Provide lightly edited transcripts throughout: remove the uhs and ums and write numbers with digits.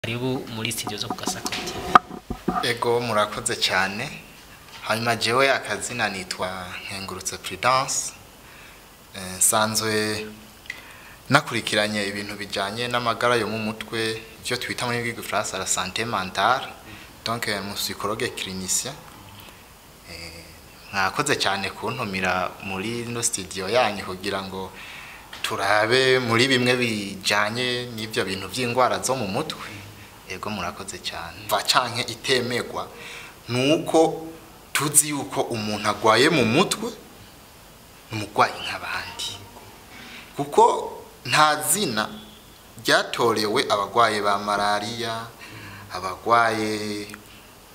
Karibu muri studio zo ku Gasaka TV. Ego, murakoze cyane. Hanyuma jewe akazina nitwa Nkengurutse Prudence. Nsanzwe nakurikiranye ibintu bijanye n'amagara yo mu mutwe, ivyo twita muri rw'igifaransa la santé mentale, donc mu psychologue clinicien. Mwakoze cyane kuntumira muri ino studio yanyu kugira ngo turabe muri bimwe bijanye n'ivyo bintu vy'ingwara zo mu mutwe. Ego, murakoze cyane. Va canke itemegwa nuko tuzi yuko umuntu agwaye mu mutwe umugwayi nk'abandi, kuko nta zina ryatorewe abagwaye ba malariya, abagwaye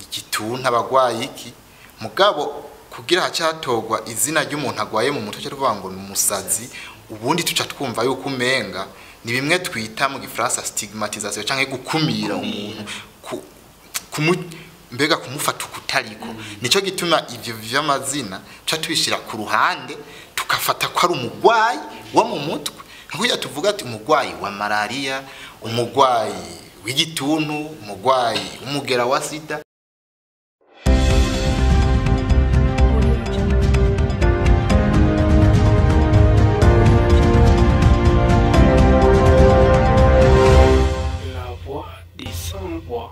igituntu, abagwaye iki. Mugabo kugira hacatorwa izina ry'umuntu agwaye mu mutwe cyo tuvuga ngo ni umusazi, ubundi tuca twumva yuko umenga ni bimwe twita mu gifaransa stigmatisation canke gukumira umuntu, mbega kumufata ukutariko. Nico gituma ivyo vy'amazina tuca tubishira ku ruhande, tukafata ko ari umugwayi wo mu mutwe, nkuya tuvuga ati umugwayi wa malariya, umugwayi w'igituntu, umugwayi w'umugera wa sida. Audio Jungle. La voix des sans-voix.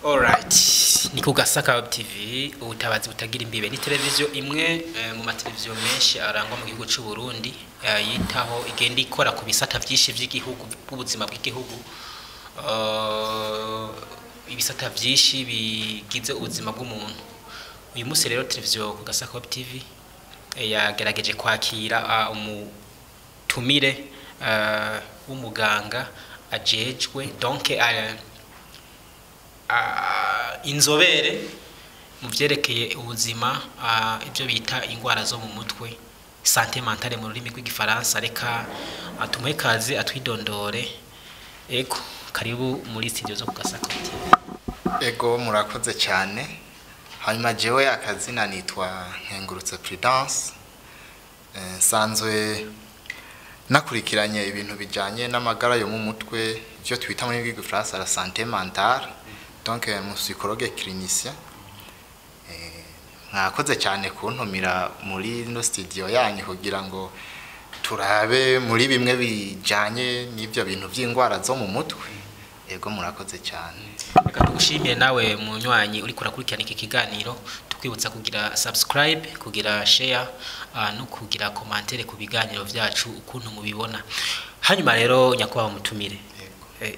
Alright, ni ku Gasaka Web TV, ubutabazi butagira imbibe. Ni televiziyo imwe mu mateleviziyo menshi arangwa mu gihugu cy'u Burundi, yitaho igenda ikora ku bisata byinshi by'igihugu, bw'ubuzima bw'igihugu, ibisata byinshi bigize ubuzima bw'umuntu. Uyu munsi rero televiziyo ku Gasaka Web TV yagerageje kwakira umutumire w'umuganga ajejwe, donc inzobere mu vyerekeye ubuzima, ibyo bita ingwara zo mu mutwe, santé mentale mu rurimi rw'igifaransa. Reka tumuhe kaze atwidondore. Ego, karibu muri studio zo ku Gasaka TV. Ego, murakoze cyane. Hanyuma jewe akazina nitwa Nkengurutse Prudence. Nsanzwe nakurikiranye ibintu bijanye n'amagara yo mu mutwe, ivyo twita muri rw'igifaransa la santé mentale, donc mu psychologue clinicien. Mwakoze cyane kuntumira muri ino studio yanyu kugira ngo turabe muri bimwe bijanye n'ivyo bintu vy'ingwara zo mu mutwe. Ego, murakoze cyane. Reka tugushimire nawe munywanyi uriko urakurikirana iki kiganiro, tukwibutsa kugira subscribe, kugira share, no kugira commentaire ku biganiro vyacu ukuntu mubibona. Hanyuma rero nyakubahwa mutumire,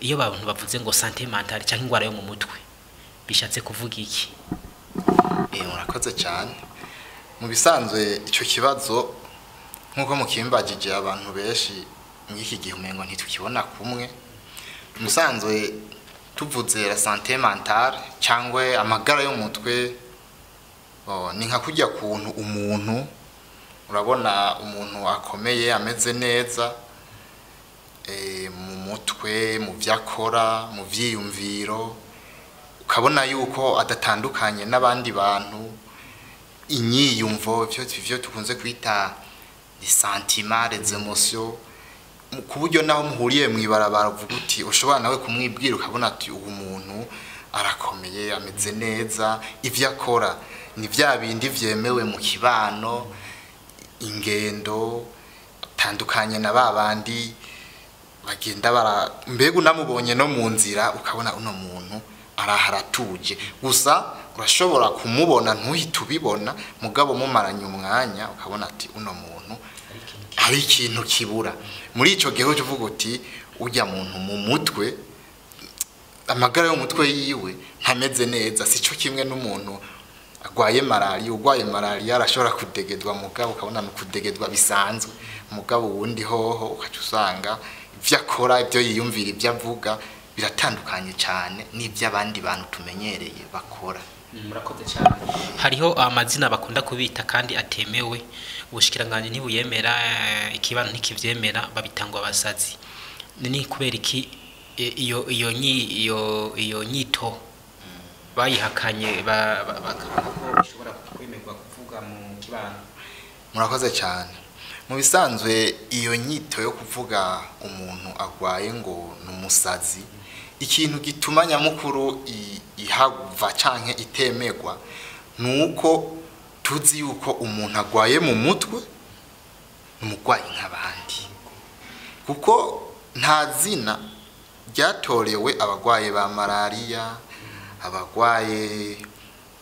iyo abantu bavuze ngo santé mentale cyangwa ingwara yo mu mutwe, bishatse kuvuga iki? Murakoze cyane. Mu bisanzwe icyo kibazo nk'uko mukimbagije, abantu benshi muri iki gihe umengo ntitukibona kumwe. Mu bisanzwe tuvuze la santé mentale cyangwa amagara yo mu mutwe, oh, ni nka kujya kuntu umuntu, urabona umuntu akomeye, ameze neza mu mutwe, mu byo akora, mu vyiyumviro, ukabona yuko adatandukanye n'abandi bantu, inyiyumvo, ivyo tukunze kwita les sentiments, les émotions, ku buryo naho muhuriye mw'ibarabara uvuga uti ushobora nawe kumwibwira, ukabona ati uwo muntu arakomeye, ameze neza, ivyo akora ni vya bindi vyemewe mu kibano, ingendo atandukanye na ba bandi bagenda bara. Mbega unamubonye no mu nzira ukabona uno muntu araha aratuje. Gusa urashobora kumubona ntuhite ubibona, mugabo mumaranye umwanya ukabona ati uno muntu hari ikintu kibura. Muri ico gihe uca uvuga uti ujya muntu mu mutwe, amagara y'umutwe yiwe ntameze neza. Sico kimwe n'umuntu agwaye malariya. Urwaye malariya arashobora kudegedwa, mugabo ukabona ni kudegedwa bisanzwe. Mugabo uwundi hoho ukaca usanga ivyo akora, ibyo yiyumvira, ibyo avuga biratandukanye cyane n'iby'abandi bantu tumenyereye bakora. Murakoze cyane. Hariho amazina bakunda kubita kandi atemewe, ubushikiranganje ntibuyemera, ikibano ntikivyemera, babitangwa abasazi. Ni kubera iki? Iyo nyito bayihakanye, bakabona ko bishobora kwemerwa kuvuga mu kibano? Murakoze cyane. Mu bisanzwe iyo nyito yo kuvuga umuntu agwaye ngo ni umusazi, ikintu gituma nyamukuru ihava canke itemegwa ni uko tuzi yuko umuntu agwaye mu mutwe ni umurwayi nk'abandi, kuko nta zina ryatorewe abagwaye ba malariya, abagwaye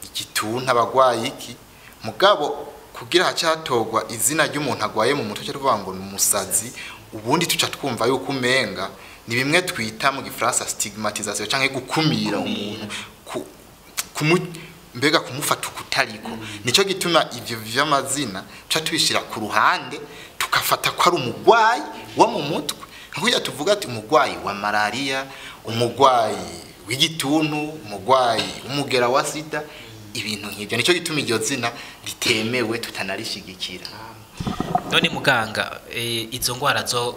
igituntu, abagwaye iki. Mugabo kugira hacatorwa izina ry'umuntu agwaye mu mutwe cyo tuvuga ngo ni umusazi, ubundi tuca twumva yuko umenga ni bimwe twita mu gifaransa stigmatisation canke gukumira umuntu, mbega kumufata ukutariko. Nico gituma ivyo vy'amazina tuca tubishira ku ruhande, tukafata ko ari umugwayi wo mu mutwe, nkuya tuvuga ati umugwayi wa malaria, umugwayi w'igituntu, umugwayi umugera wa sida, ibintu nk'ibyo. Nico gituma iryo zina ritemewe, tutanarishigikira. None muganga, izo ngwara zo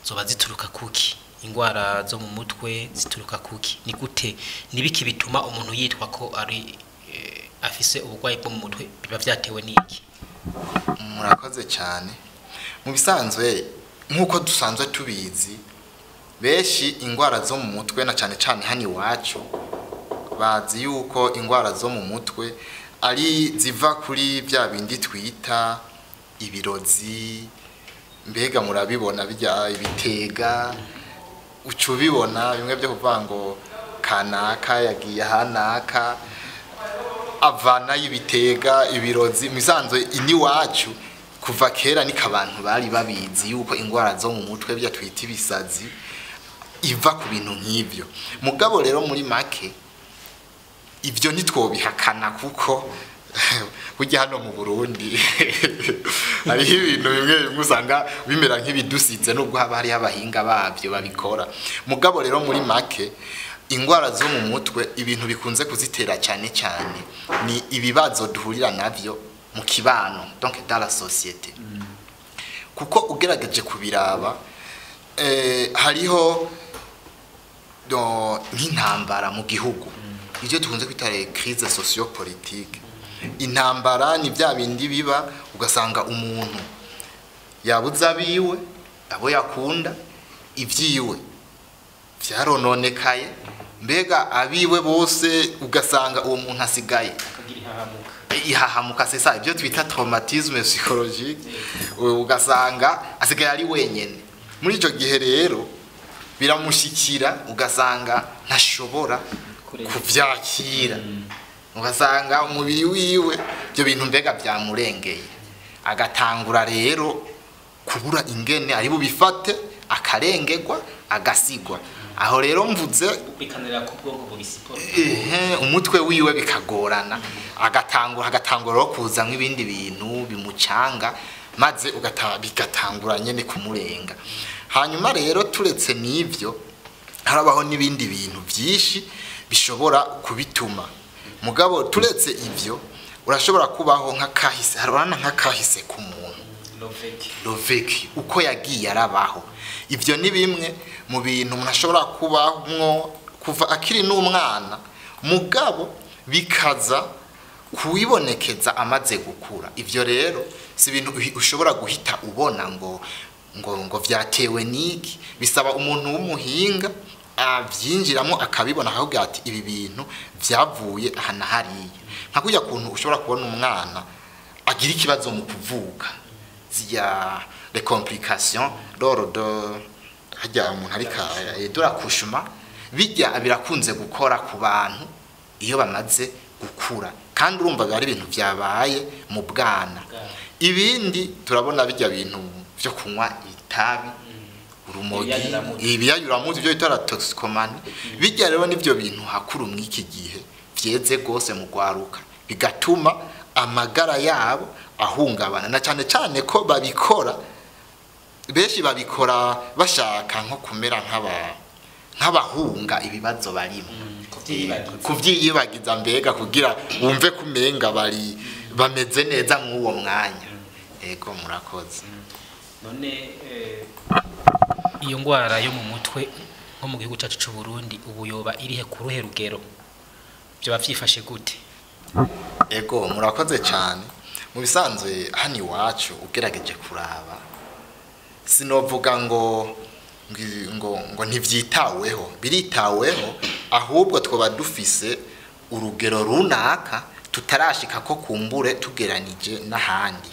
zoba zituruka kuki? Ingwara zo mu mutwe zituruka kuki? Ni gute, nibiki bituma umuntu yitwa ko ari afise uburwayi bwo mu mutwe? Biba vyatewe n'iki? Murakoze cyane. Mu bisanzwe nk'uko dusanzwe tubizi, benshi ingwara zo mu mutwe, na cyane cyane hano iwacu, bazi yuko ingwara zo mu mutwe ari ziva kuri bya bindi twita ibirozi. Mbega murabibona bijya ibitega, uca ubibona bimwe byo kuvuga ngo kanaka yagiye ahanaka avanayo ibitega, ibirozi. Mu bisanzwe iniwacu kuva kera niko abantu bari babizi yuko ingwara zo mu mutwe, bya twita ibisazi, iva ku bintu nk'ibyo. Mugabo rero muri make ibyo ntitwobihakana, kuko burya hano mu Burundi hariho ibintu bimwe bimwe usanga bimera nk'ibidusize, nubwo haba hariho abahinga babyo babikora. Mugabo rero muri make ingwara zo mu mutwe, ibintu bikunze kuzitera cyane cyane ni ibibazo duhurira navyo mu kibano, donc dans la société. Kuko ugerageje kubiraba, hariho nk'intambara mu gihugu, ibyo tukunze kwita les crises sociopolitiques. Intambara ni bya bindi biba ugasanga umuntu yabuze abiwe, abo yakunda, ibyiwe vyarononekaye, mbega abiwe bose, ugasanga uwo muntu asigaye akagira ihahamuka. Ihahamuka, c'est ça, ibyo twita traumatisme psychologique. Ugasanga asigaye ari wenyene. Muri ico gihe rero biramushikira ugasanga ntashobora kuvyakira, ugasanga umubiri wiwe ibyo bintu mbega byamurengeye, agatangura rero kubura ingene ari bubifate, akarengerwa, agasigwa. Aho rero mvuze bikanira ku bwonko bubisiporo. Ehe, umutwe wiwe bikagorana, agatangura rero kuzamwo ibindi bintu bimucanga, maze bigatangura nyene kumurenga. Hanyuma rero turetse n'ivyo, harabaho n'ibindi bintu byinshi bishobora kubituma. Mugabo turetse ivyo, urashobora kubaho nk'akahise, harabana nk'akahise ku muntu, Loveki. Loveki, uko yagiye arabaho. Ibyo ni bimwe mu bintu umuntu ashobora kubamwo kuva akiri n'umwana, mugabo bikaza kuwibonekeza amaze gukura. Ibyo rero si ibintu ushobora guhita ubona ngo vyatewe n'iki. Bisaba umuntu w'umuhinga abyinjiramo, akabibona, akavuga ati ibi bintu vyavuye aha na hariya. Nka kurya kuntu ushobora kubona umwana agira ikibazo mu kuvuka, zya les complications lors de hajya umuntu ariko de l'accouchement, bijya birakunze gukora ku bantu iyo bamaze gukura, kandi urumva biba ari ibintu byabaye mu bwana. Ibindi turabona bijya bintu byo kunywa itabi, urumogi, Ibiyayuramutwe. Ibiyayuramutwe, ibyo bita la toxicomanie. Bijya rero nivyo bintu hakuru mw'iki gihe vyeze gose mu gwaruka, bigatuma amagara yabo ahungabana, na cyane cyane ko babikora, benshi babikora bashaka nko kumera nk'abahunga ibibazo barimo. Kuvyiyibagiza. Kuvyiyibagiza, mbega kugira wumve kumenga bari bameze neza mw'uwo mwanya. Ego, murakoze. None iyo ngwara yo mu mutwe Nko mu gihugu cyacu cy'u Burundi ubu yoba irihe, ku ruhe rugero, byoba vyifashe gute? Ego, murakoze cyane. Mu bisanzwe hano iwacu, ugerageje kuraba, sinovuga ngo ntibyitaweho, biritaweho, ahubwo twaba dufise urugero runaka tutarashika ko kumbure tugeranije n'ahandi.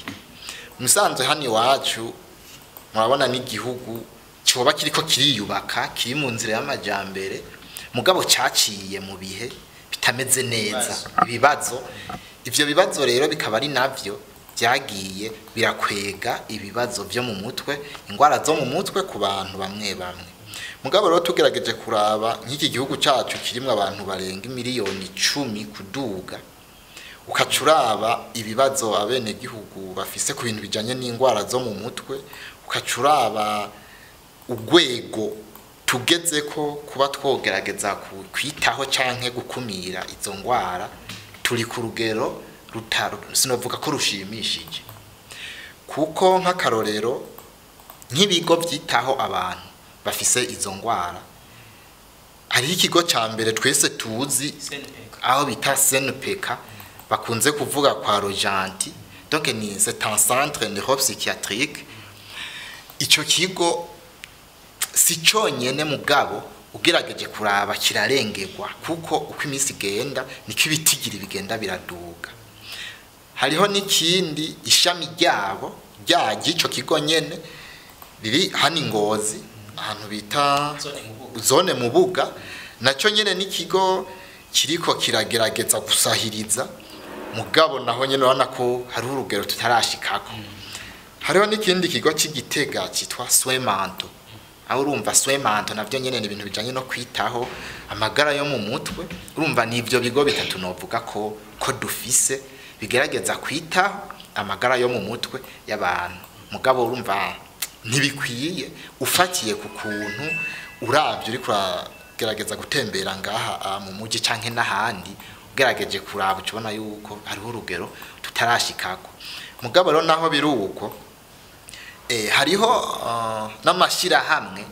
Mu bisanzwe hano iwacu, murabona n'igihugu cyoba kiriko kiriyubaka, kiri mu nzira y'amajambere, mugabo cyaciye mu bihe bitameze neza, ibibazo. Ivyo bibazo rero bikaba ari navyo byagiye birakwega ibibazo byo mu mutwe, indwara zo mu mutwe ku bantu bamwe bamwe. Mugabo rero tugerageje kuraba nk'iki gihugu cyacu kirimo abantu barenga 10 miliyoni kuduga, ukaca uraba ibibazo abenegihugu bafise ku bintu bijanye n'indwara zo mu mutwe, ukaca uraba urwego tugeze ko kuba twogerageza kwitaho canke gukumira izo ndwara, turi ku rugero sinovuga ko rushimishije, kuko nk'akarorero nk'ibigo byitaho abantu bafise izo ndwara, hariho ikigo ca mbere twese tuzi aho bita CNPK, bakunze kuvuga kwa Rojanti. Donc ni c'est un centre neuropsychiatrique. Ico kigo si cyonyene, mugabo ugerageje kuraba kirarengerwa, kuko uko iminsi igenda niko ibitigiri bigenda biraduga. Hariho n'ikindi, ishami ryabo ry'ico kigo nyene riri hano i Ngozi, ahantu bita Zone Mubuga. Zone Mubuga. Nacyo nyene n'ikigo kiriko kiragerageza gusahiriza, mugabo naho nyene urabona ko hariho urugero tutarashikako. Hariho n'ikindi kigo cy'Igitega cyitwa Swemanto. Aho urumva Swemanto navyo nyene ni ibintu bijanye no kwitaho amagara yo mu mutwe. Urumva ni ivyo bigo bitatu novuga ko dufise bigerageza kwitaho amagara yo mu mutwe y'abantu, mugabo urumva ntibikwiye ufatiye ku kuntu uravye uriko uragerageza gutembera ngaha mu muji canke n'ahandi. Ugerageje kuraba ucubona yuko hariho urugero tutarashikako. Mugabo rero naho biri uko, hariho n'amashirahamwe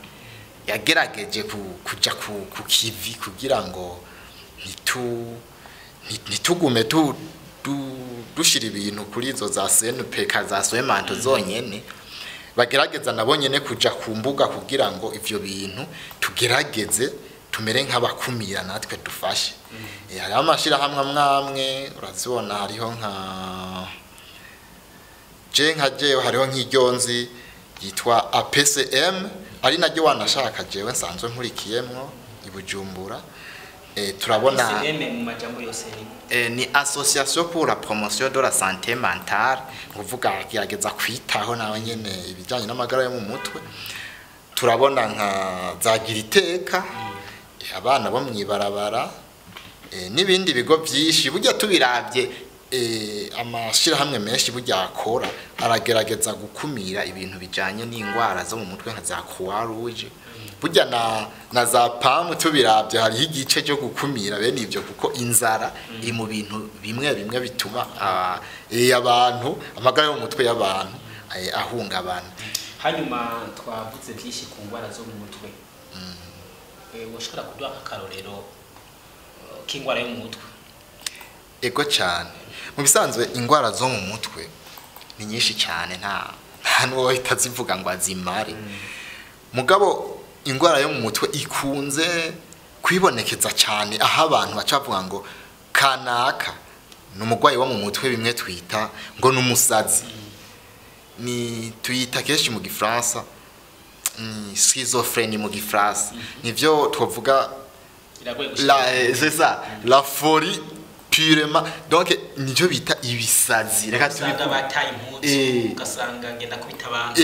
yagerageje kuja ku kivi kugira ngo ntitugume dushira ibintu kuri izo za CNPK, za Swemanto zonyene. Bagerageza nabo nyene kuja ku mbuga kugira ngo ivyo bintu tugerageze tumere nk'abakumira natwe dufashe. Hariho amashirahamwe amwe amwe urazibona, hariho nka je nka jewe, hariho nk'iryo nzi yitwa APCM, ari naryo wanashaka jewe nsanzwe nkurikiyemwo i Bujumbura. Turabona APCM mu majambo yose ni ni Association pour la promotion de la santé mentale, kuvuga gerageza kwitaho nawe nyene ibijyanye n'amagara yo mu mutwe. Turabona nka zagira iteka, abana bo mwibarabara, n'ibindi bigo byinshi. Burya tubiravye, amashirahamwe menshi burya akora, aragerageza gukumira ibintu bijanye n'indwara zo mu mutwe, nka za Croix Rouge burya na za PAM. Tubiravye hariho igice cyo gukumira bene ivyo, kuko inzara iri mu bintu bimwe bimwe bituma abantu, amagara yo mu mutwe y'abantu ahungabana. Hanyuma twavuze byinshi ku ndwara zo mu mutwe. Woshobora kuduha nk'akarorero k'indwara yo mu mutwe? Ego cyane. Mu bisanzwe indwara zo mu mutwe ni nyinshi cyane, nta n'uwo ahita azivuga ngo azimare. Mugabo indwara yo mu mutwe ikunze kwibonekeza cyane aho abantu baca bavuga ngo kanaka ni umurwayi wo mu mutwe, bimwe twita ngo ni umusazi, ni tuyita kenshi mu Gifaransa ni schizophrénie mu Gifaransa, nivyo twavuga. Iragoye La gushika. C'est ça, la folie purement, donc nivyo bita ibisazi, reka Usanga tubivuge. bataye impuzu, ugasanga ngenda kubita abantu.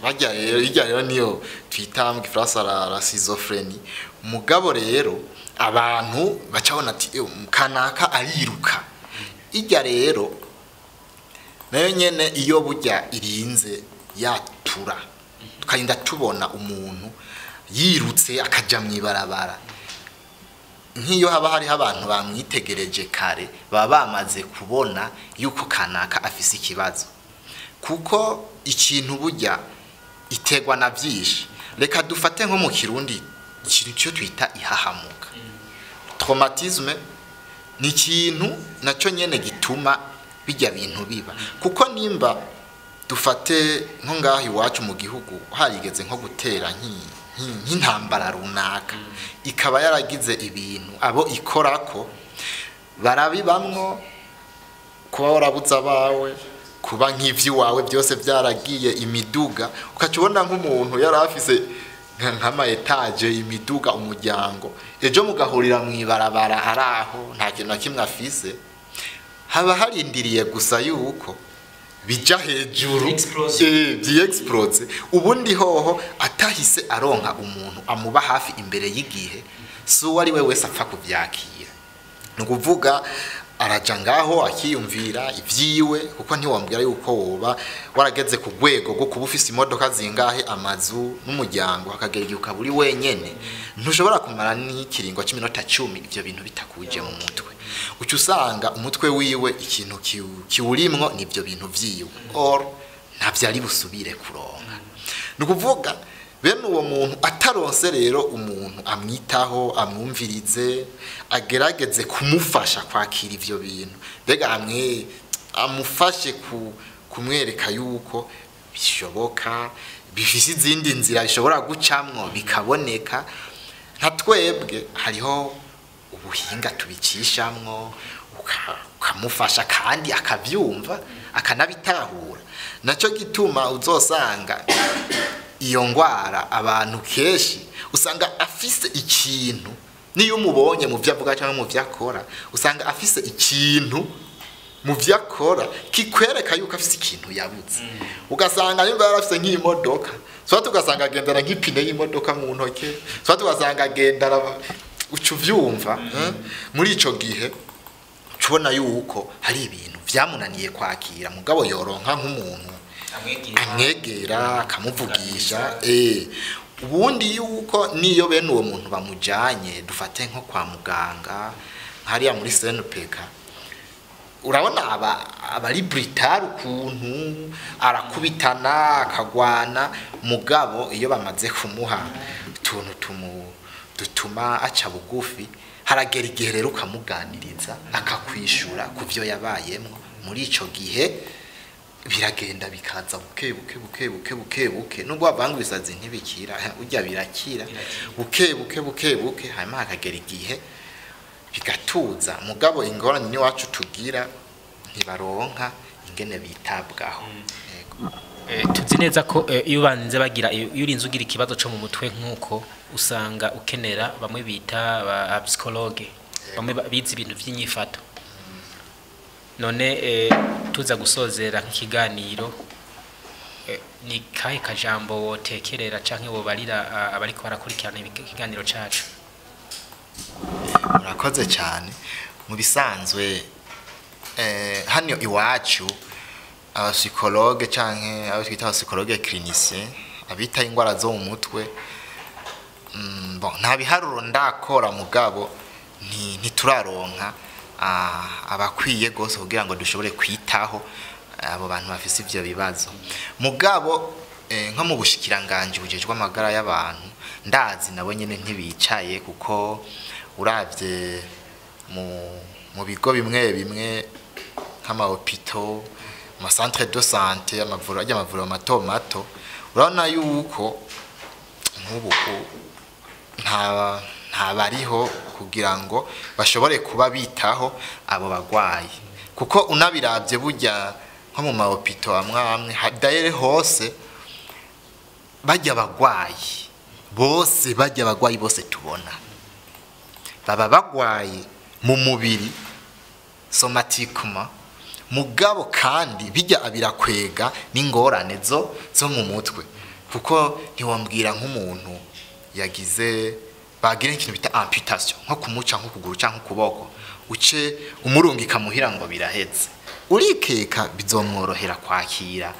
Barya rero, hirya rero niyo twita mu Gifaransa la schizophrénie. Mugabo rero abantu baca babona ati: "Kanaka ariruka." Irya rero nayo nyene iyo burya irinze yatura, tukarinda tubona umuntu yirutse akaja mw'ibarabara, nk'iyo haba hariho abantu bamwitegereje kare, baba bamaze kubona yuko kanaka afise ikibazo, kuko ikintu burya iterwa na byinshi. Reka dufate nko mu Kirundi. Ikintu cyo twita ihahamuka, traumatisme, ni ikintu nacyo nyene gituma bijya bintu biba, kuko nimba dufate nko ngaho iwacu mu gihugu harigeze nko gutera nk'intambara runaka, ikaba yaragize ibintu abo ikorako barabibamwo, kuba warabuze abawe, kuba nk'ivy'iwawe byose byaragiye, imiduga, ukaca ubona nk'umuntu yari afise nk'ama étages, imiduga, umuryango, ejo mugahurira mu ibarabara hari aho nta kintu na kimwe afise, haba harindiriye gusa yuko bija hejuru. Explosion. Vyi-explose. Ubundi hoho atahise aronka umuntu amuba hafi imbere y'igihe, si uwo ari we wese apfa kuvyakira. Ni ukuvuga araja ngaho akiyumvira ivyiwe, kuko ntiwambwira yuko woba warageze ku rwego rwo kuba ufise imodoka zingahe, amazu n'umuryango, hakagera igihe ukaba uri wenyene. Ntushobora kumara n'ikiringo cy'iminota 10 ivyo bintu bitakuje mu mutwe. Uca usanga umutwe wiwe ikintu kiwurimwo nivyo bintu vyiwe, or ntavyo ari busubire kuronka. Ni ukuvuga bene uwo muntu ataronse rero umuntu amwitaho, amwumvirize, agerageze kumufasha kwakira ivyo bintu, mbega amwe amufashe kumwereka yuko bishoboka, bifise izindi nzira bishobora gucamwo bikaboneka. Nka twebwe hariho ubuhinga tubicishamwo, ukamufasha kandi akavyumva, akanabitahura. Nacyo gituma uzosanga iyo ngwara abantu kenshi usanga afise ikintu, niyo umubonye mu byo avuga cyangwa mu byo akora, usanga afise ikintu mu byo akora kikwereka yuko afise ikintu yabuze. Ugasanga nimba yarafise nk'imodoka, soit ugasanga agendana nk'ipine y'imodoka mu ntoke, soit ugasanga agendana, uca uvyumva, eh? Muri ico gihe uca ubona yuko hari ibintu vyamunaniye kwakira. Mugabo yoronka nk'umuntu amwegera, akamuvugisha, ubundi yuko niyo bene uwo muntu bamujanye, dufate nko kwa muganga hariya muri SNPK, urabona aba abari brutal ukuntu arakubitana, akagwana. Mugabo iyo bamaze kumuha utuntu dutuma aca bugufi, haragera igihe rero ukamuganiriza, akakwishura ku byo yabayemwo muri ico gihe. Biragenda bikaza buke buke buke buke buke buke, nubwo bavanga ibisazi ntibikira, urya birakira buke buke buke buke, hanyuma hakagera igihe bigatuza. Mugabo ingorane n'iwacu tugira, ntibaronka ingene bitabwaho. Yego. Tuzi neza ko iyo ubanze bagira, iyo urinze ugira ikibazo cyo mu mutwe nk'uko, usanga ukenera bamwe bita ba psychologue, bamwe bize ibintu by'inyifato. None tuza gusozera nk'ikiganiro, ni kahe kajambo wotekerera canke wobarira abariko barakurikirana ikiganiro cacu? Murakoze cyane. Mu bisanzwe hano iwacu aba psychologues canke abo twita aba psychologues cliniciens, abita ingwara zo mu mutwe, bon, nta biharuro ndakora, mugabo ntituraronka abakwiye gose kugira ngo dushobore kwitaho abo bantu bafise ivyo bibazo. Mugabo nko mu bushikiranganje bujejwe amagara y'abantu, ndazi nabo nyene ntibicaye, kuko uravye mu bigo bimwe bimwe nk'ama hôpitaux, ama centre de santé, amavuriro ajya, amavuriro mato mato, urabona yuko nk'ubu nta bariho kugira ngo bashobore kuba bitaho abo bagwayi. Kuko unabiravye burya nko mu ma hôpitaux amwe amwe, d'ailleurs hose, bajya abagwayi bose, bajya abagwayi bose tubona baba bagwaye mu mubiri, somatiquement, mugabo kandi bijya abirakwega n'ingorane zo mu mutwe. Kuko ntiwambwira nk'umuntu yagize, bagira ikintu bita amputation, nko kumuca nk'ukuguru cyangwa ukuboko, uce umurungika muhira ngo biraheze, urikeka bizomworohera kwakira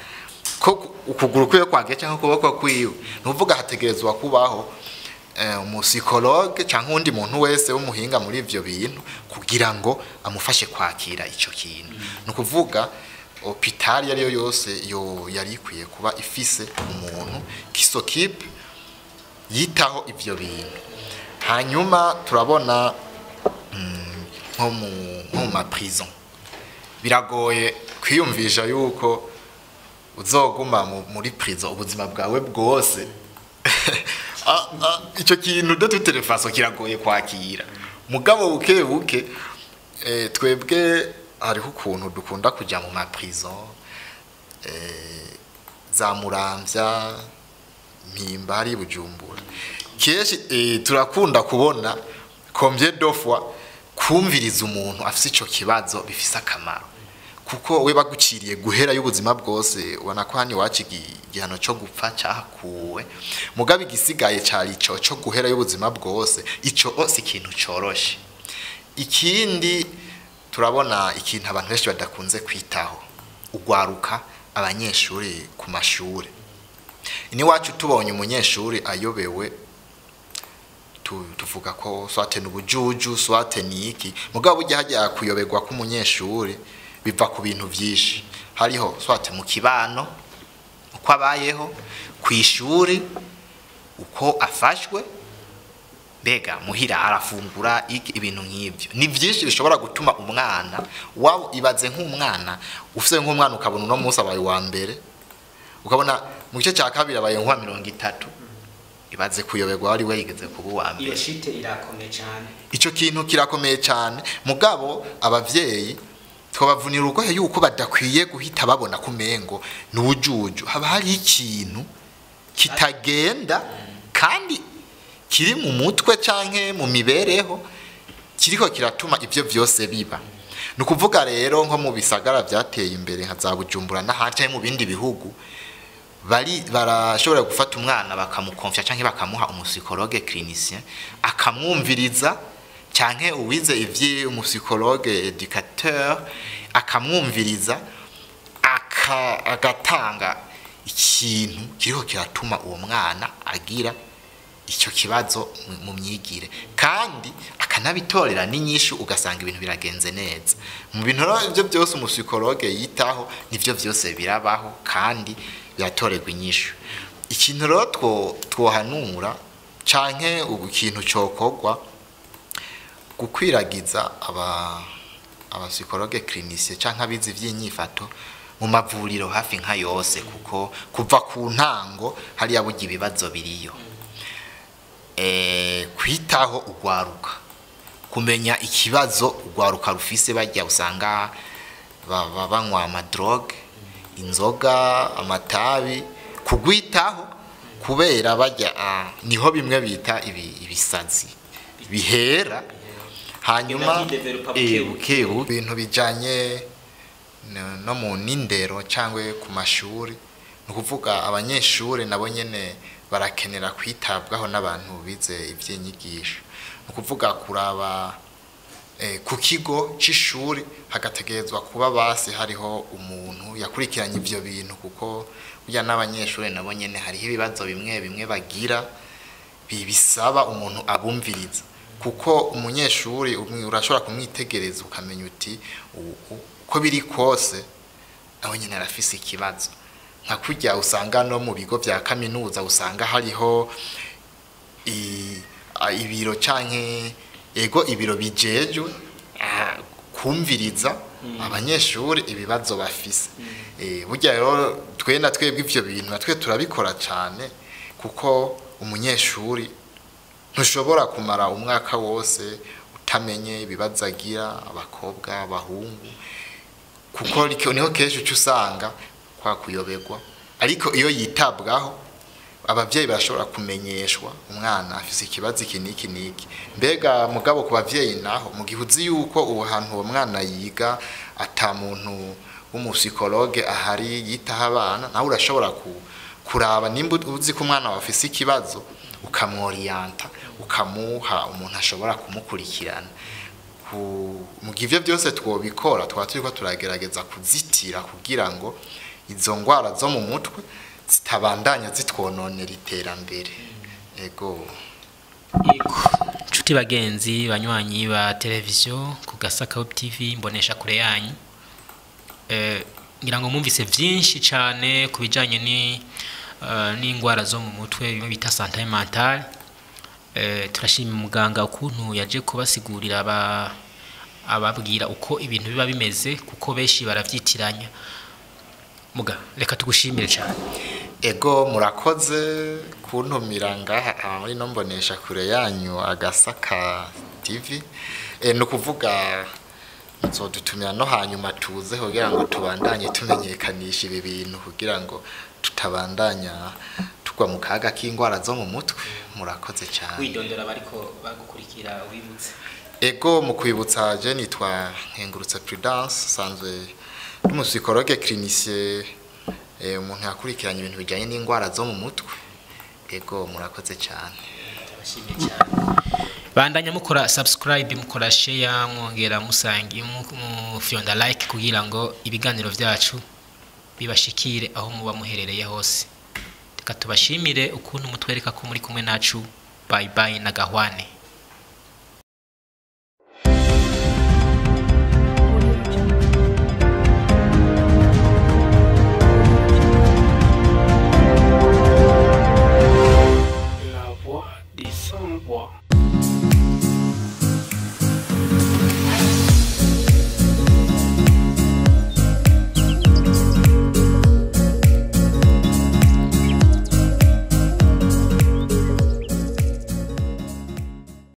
ko ukuguru kwiwe kwagiye cyangwa ukuboko kwiwe? Ni ukuvuga hategerezwa kubaho umu psychologue cyangwa undi muntu wese w'umuhinga muri ivyo bintu kugira ngo amufashe kwakira ico kintu. Ni ukuvuga hôpital iyo ariyo yose yo yari ikwiye kuba ifise umuntu qui s'occupe, yitaho ivyo bintu. Hanyuma turabona nko mu ma prison, biragoye kwiyumvisha yuko uzoguma muri prison ubuzima bwawe bwose. Ico kintu de toute façon kiragoye kwakira, mugabo buke buke twebwe hariho ukuntu dukunda kuja mu ma prison za Muramvya, Mpimba, hari Bujumbura kenshi, turakunda kubona combien de fois kumviriza umuntu afise ico kibazo bifise akamaro, kuko we baguciriye guhera y'ubuzima bwose. Ubona ko hano iwacu igihano cyo gupfa cyahakuwe, mugabo igisigaye cari ico cyo guhera y'ubuzima bwose. Ico si ikintu coroshe. Ikindi, turabona ikintu abantu benshi badakunze kwitaho, ugwaruka, abanyeshuri ku mashuri. Iwacu tubonye umunyeshuri ayobewe, tuvuga ko soit n'ubujuju, soit niki, mugabo burya hajya kuyoberwa k'umunyeshuri biva ku bintu vyinshi. Hariho soit mu kibano uko abayeho, ku ishuri uko afashwe, mbega muhira arafungura iki, ibintu nk'ibyo. Ni byinshi bishobora gutuma umwana waba, ibaze nk'umwana ufise, nk'umwana ukabona uno munsi abaye uwa mbere, ukabona mu gice cya kabiri abaye nka 30, ibaze kuyoberwa wari wigeze kuba uwa mbere. Iyo shite irakomeye cyane. Icyo kintu kirakomeye cyane, mugabo abavyeyi twabavunira urugohe yuko badakwiye guhita babona kumengo n'ubujuju. Haba hari ikintu kitagenda kandi kiri mu mutwe canke mu mibereho kiriko kiratuma ivyo vyose biba. Ni ukuvuga rero nko mu bisagara vyateye imbere nka za Bujumbura n'ahandi, canke mu bindi bihugu, bari barashobora gufata umwana bakamukonfya canke bakamuha umu psychologue clinicien akamwumviriza, canke uwize ivyi umu psychologue éducateur akamwumviriza, agatanga ikintu kiriko kiratuma uwo mwana agira icyo kibazo mu myigire, kandi akanabitorera n'inyishu, ugasanga ibintu biragenze neza. Mu bintu rero ibyo byose umu psychologue yitaho, nivyo byose birabaho kandi biratorerwa inyishu. Ikintu rero twohanura canke ubu ikintu cokorwa, gukwiragiza aba psychologue clinicien canke abize ivy'inyifato mu mavuriro hafi nka yose, kuko kuva ku ntango hariya burya ibibazo biriyo. Kwitaho ugwaruka, kumenya ikibazo ugwaruka rufise, bajya usanga banywa ama drogue, inzoga, amatabi, kugwitaho, kubera bajya niho bimwe bita ibisazi bihera, hanyuma Bigenda vyidevelopa buke. Buke buke. Ibintu bijanye no mu nindero cyangwa ku mashuri, ni ukuvuga abanyeshuri nabo nyene barakenera kwitabwaho n'abantu bize ivy'inyigisho. Ni ukuvuga kuraba ku kigo c'ishuri hagategerezwa kuba basi hariho umuntu yakurikiranye ivyo bintu, kuko burya n'abanyeshuri nabo nyene hariho ibibazo bimwe bimwe bagira bisaba umuntu abumviriza, kuko umunyeshuri umwe urashobora kumwitegereza ukamenya uti uko biri kose nawe nyene arafise ikibazo. Nka kurya usanga no mu bigo vya kaminuza usanga hariho ibiro canke ego ibiro bijejwe kumviriza abanyeshuri ibibazo bafise. Burya rero twe na twebwe ivyo bintu natwe turabikora cane, kuko umunyeshuri ntushobora kumara umwaka wose utamenye ibibazo agira, abakobwa, abahungu, kuko niho kenshi uca usanga kwa kuyoberwa. Ariko iyo yitabwaho, abavyeyi barashobora kumenyeshwa umwana afise ikibazo iki n'iki n'iki. Mbega mugabo ku bavyeyi naho, mu gihe uzi yuko uwo hantu uwo mwana yiga ata muntu w'umu psychologue ahari yitaho abana, nawe urashobora kuraba nimba uzi ko umwana wawe afise ikibazo, ukamworiyanta, ukamuha umuntu ashobora kumukurikirana. Mu gihe ivyo byose twobikora, twaba turiko turagerageza kuzitira kugira ngo izo ngwara zo mu mutwe zitabandanya zitwononera iterambere. Ego. Nshuti bagenzi, banywanyi ba televiziyo ku Gasaka Web TV, mbonesha kure yanyu, ngira ngo mwumvise vyinshi cane ku bijanye ni n'ingwara zo mu mutwe, bimwe bita santé mentale. Turashima muganga ukuntu yaje kubasigurira ababwira uko ibintu biba bimeze, kuko benshi baravyitiranya. Muga reka tugushimire cyane. Ego, murakoze kuntumira ngaha aha muri no mbonesha kure yanyu Agasaka TV. Ni ukuvuga nzodutumira no hanyuma tuze kugira ngo tubandanye tumenyekanisha ibi bintu, kugira ngo tutabandanya tugwa mu kaga k'indwara zo mu mutwe. Murakoze cyane. Widondora bariko bagukurikira, wibutse. Ego, mu kwibutsa, je nitwa Nkengurutse Prudence, sanzwe ndi umupsychologue clinicien, umuntu yakurikiranye ibintu bijyanye n'indwara zo mu mutwe. Ego, murakoze cyane. Turabashimiye cyane. Bandanya mukora subscribe, mukora share, mwongera musangi mufyonda like kugira ngo ibiganiro vyacu bibashikire aho muba muherereye hose. Reka tubashimire ukuntu mutwereka ko muri kumwe nacu. Bye bye na gahwane.